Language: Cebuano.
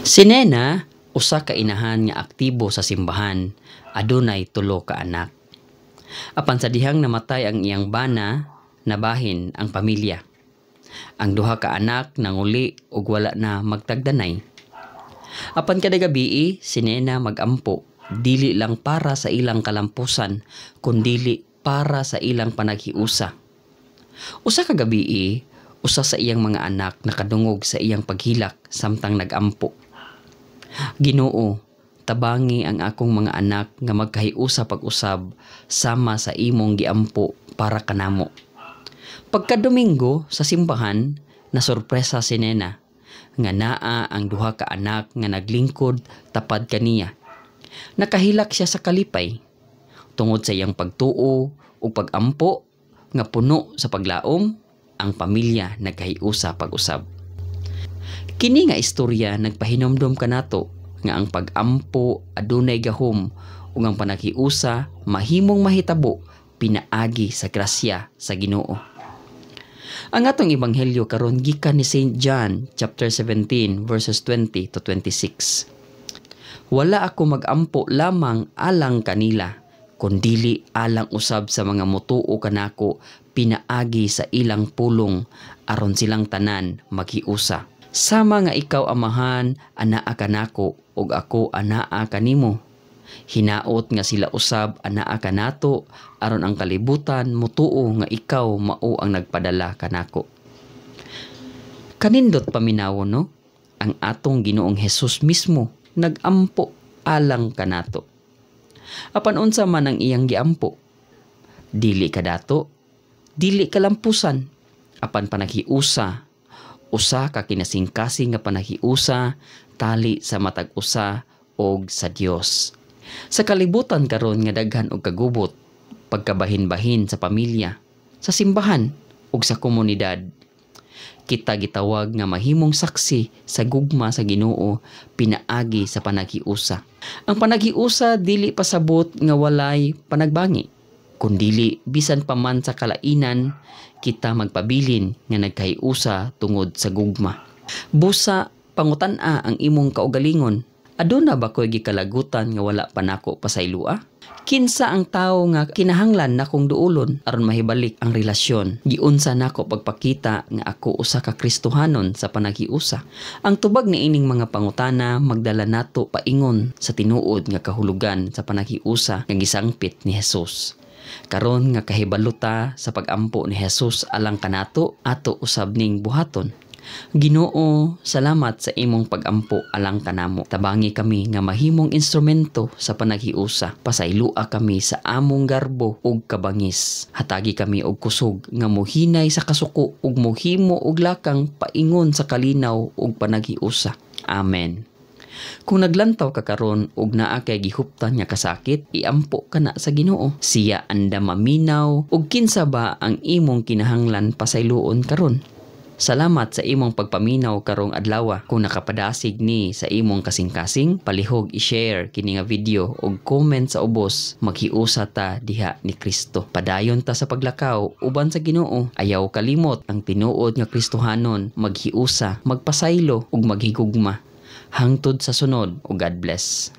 Si Nena, usa ka inahan nga aktibo sa simbahan, adunay tulo ka anak. Apan sa dihang namatay ang iyang bana, nabahin ang pamilya. Ang duha ka anak nanguli ug wala na magtagdanay. Apan kada gabii si Nena magampo, dili lang para sa ilang kalampusan, kundili para sa ilang panaghiusa. Usa ka gabii, usa sa iyang mga anak nakadungog sa iyang paghilak samtang nagampo. "Ginoo, tabangi ang akong mga anak nga magkahiusa pag-usab sama sa imong giampo para kanamo." Pagka Domingo sa simbahan, nasorpresa si Nena nga naa ang duha ka anak nga naglingkod tapad kaniya. Nakahilak siya sa kalipay tungod sa iyang pagtuo ug pagampo nga puno sa paglaom, ang pamilya nagkahiusa pag-usab. Kini nga istorya nagpahinomdom kanato nga ang pag-ampo adunay gahom ug ang panaghiusa mahimong mahitabo pinaagi sa grasya sa Ginoo. Ang atong ebanghelyo karon gikan ni St. John chapter 17 verses 20 to 26. "Wala ako magampo lamang alang kanila, kundili alang usab sa mga motuo kanako pinaagi sa ilang pulong, aron silang tanan maghiusa. Sama nga ikaw, Amahan, anaa kanako ug ako anaa kanimo. Hinaot nga sila usab anaa kanato aron ang kalibutan motuo nga ikaw mao ang nagpadala kanako." Kanindot paminawon, no? Ang atong Ginoong Hesus mismo nagampo alang kanato. Apan unsa man ang iyang giampo? Dili kadato, dili kalampusan, apan panaghiusa, usa ka kinasingkasing nga panaghiusa tali sa matag usa og sa Dios. Sa kalibutan karon nga daghan og kagubot, pagkabahin-bahin sa pamilya, sa simbahan ug sa komunidad, kita gitawag nga mahimong saksi sa gugma sa Ginoo pinaagi sa panaghiusa. Ang panaghiusa dili pasabot nga walay panagbangi, kundili bisan pa man sa kalainan, kita magpabilin nga nagkahiusa tungod sa gugma. Busa pangutan-a ang imong kaugalingon. Aduna ba ko'y gikalagutan nga wala pa nako pasaylua? Kinsa ang tawo nga kinahanglan nakong duulon aron mahibalik ang relasyon? Giunsa nako pagpakita nga ako usa ka Kristohanon sa panaghiusa? Ang tubag niining mga pangutana magdala nato paingon sa tinuod nga kahulugan sa panaghiusa nga gisangpit ni Jesus. Karon nga kahibalo ta sa pagampo ni Jesus alang kanato, ato usab ning buhaton. Ginoo, salamat sa imong pagampo alang kanamo. Tabangi kami nga mahimong instrumento sa panaghiusa. Pasaylua kami sa among garbo ug kabangis. Hatagi kami og kusog nga mohinay sa kasuko ug mohimo og lakang paingon sa kalinaw ug panaghiusa. Amen. Kung naglantaw ka karon ug naa kay gihuptan nga kasakit, iampo ka na sa Ginoo. Siya andam maminaw ug kinsa ba ang imong kinahanglan pasayloon karon. Salamat sa imong pagpaminaw karong adlaw. Kung nakapadasig ni sa imong kasing-kasing, palihog i-share kini nga video ug comment sa ubos. Maghiusa ta diha ni Kristo. Padayon ta sa paglakaw uban sa Ginoo. Ayaw kalimot ang tinuod nga Kristohanon, maghiusa, magpasaylo ug maghigugma. Hangtod sa sunod ug God bless.